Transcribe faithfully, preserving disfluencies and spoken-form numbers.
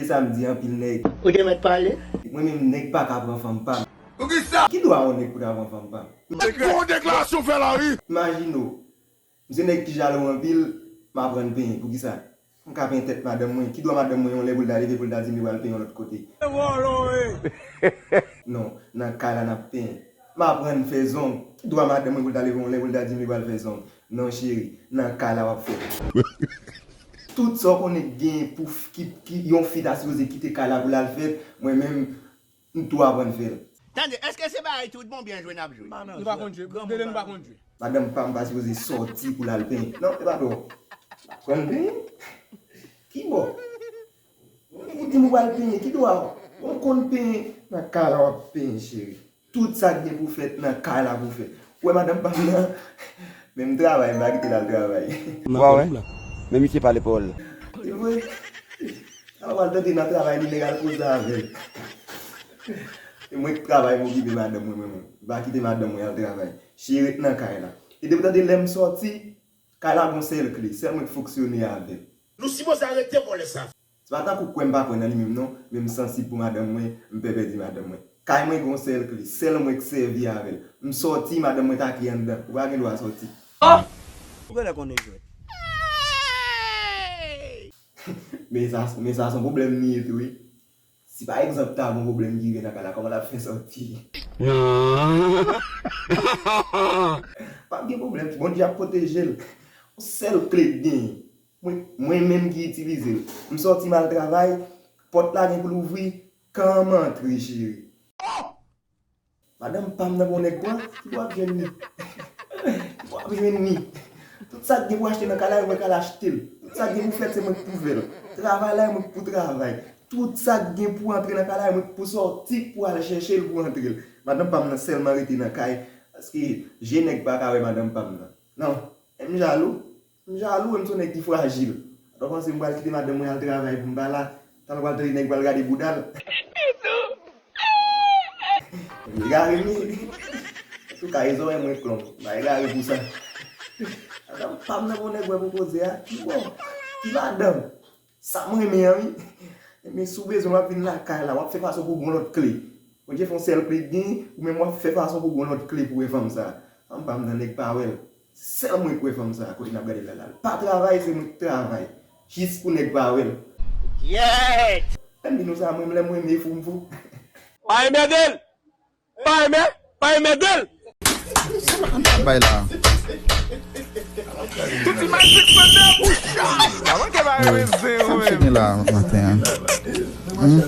E sa m di anpil nèg. Ou te mèt pale? Mwen menm, nèg pa ka pran fanm pa m. Poukisa? Ki dwa yon nèg pou ta pran fanm pa m? Nèg gon deklarasyon fè la, wi. Imajine w, m se nèg ki jalou anpil, m aprann penyen. Poukisa? M ka penyen tèt madanm mwen. Ki dwa madanm mwen yon lè pou l ta leve pou l ta di m li pral penyen yon lòt kote? Non, nan kay la n ap penyen. M aprann fè zong. Ki dwa madanm mwen pou l ta leve yon lè pou l ta di m li pral fè zong? Non, cheri, nan kay la w ap fè. Tout sa w konnen gen pou f- ki, ki yon fi ta sipoze kite kay la pou l al fè, mwen menm, m tou aprann fè l. Tande, èske se bagay tout bon byen jwe n ap jwe? Nou pa konn jwe. Dede nou pa konn jwe. Madanm pa m pa sipoze sòti pou l al penyen. Non, e pa dò. Aprann penyen? Ki bò? Ou di m ou pral penyen, ki dwa w? Ou konn penyen? Nan kay la w ap penyen, cheri. Tout sa k gen pou fèt nan kay la pou fèt. Ou wè madanm pa m nan, menm travay, m pa kite l al travay. Wa wè, men misye pale pawòl. Se vre. Sa w al tande nan travay li, nèg al koze avè l. E mwen k travay, m okipe madanm mwen, mwen menm. M pa kite madanm mwen al travay. Cheri ret nan kay la. E depi w tande lè m sòti, kay la gon sèl kle, sèl mwen k fonksyone avè l. Nou sipoze arete vòlè sa. Se pa tankou kwè m pa kwè nan li menm non, men m sansib pou madanm mwen, m pè pèdi madanm mwen. Kay mwen gon sèl kle, sèl mwen k sèvi avè l. M sòti, madanm mwen take anndan, ou pa gen dwa sòti. Oh! Ou genlè konnen jwèt. Men sa, men sa se yon pwoblèm li ye tou wi. Si pa egzanp ta gon pwoblèm ki rive nan kay la, kòman l ap fè sòti? Pa gen pwoblèm, Bondye ap pwoteje l. Yon sèl kle k genyen. Mwen, mwen menm ki itilize l. M sòti m al travay, pòt la gen pou l ouvri, kan m antre, cheri. Madanm pa m nan gon nèg pran, ki bò w ap jwenn li? Ki bò w ap jwenn li? Tout sa k gen pou achte nan kay la, e mwen k al achte l. Tout sa k gen pou fèt, se mwen k pou fè l. Travay la, e mwen k pou travay. Tout sa k gen pou antre nan kay la, e mwen k pou sòti pou al chèche l pou antre l. Madanm pa m nan sèlman rete nan kay, paske je nèg pa ka wè madanm pa m nan. Non. E m jalou. M jalou, e m se yon nèg ki frajil. Atò w panse m pral kite madanm mwen al travay pou m pa la? Talè w pral tande nèg pral gade bouda l. M egare wi. Antouka, e zòrèy mwen k long. M pa egare pou sa. Madanm pa m nan pou nèg wè pou koze a. Ki bò? Ki madanm? Sa m renmen an wi. Men si w bezwen w ap vin lakay la, w ap fè fason pou w gon lòt kle. Bondye fè yon sèl kle k gen, ou menm w ap fè fason pou w gon lòt kle pou w wè fanm sa. Fanm pa m nan nèg pa wè l. Sèl mwen k wè fanm sa, kote n ap gade l la la. L pa travay, se mwen k travay. Jis pou nèg pa wè l. Gyèt! Lè m di nou sa, mwen menm lè m renmen fou m fou. Pa enmède l! Pa enmen, pa enmède l! Bay la. Tout imaj fèk fè nan bouch. Sa m fini la maten an. Hmm?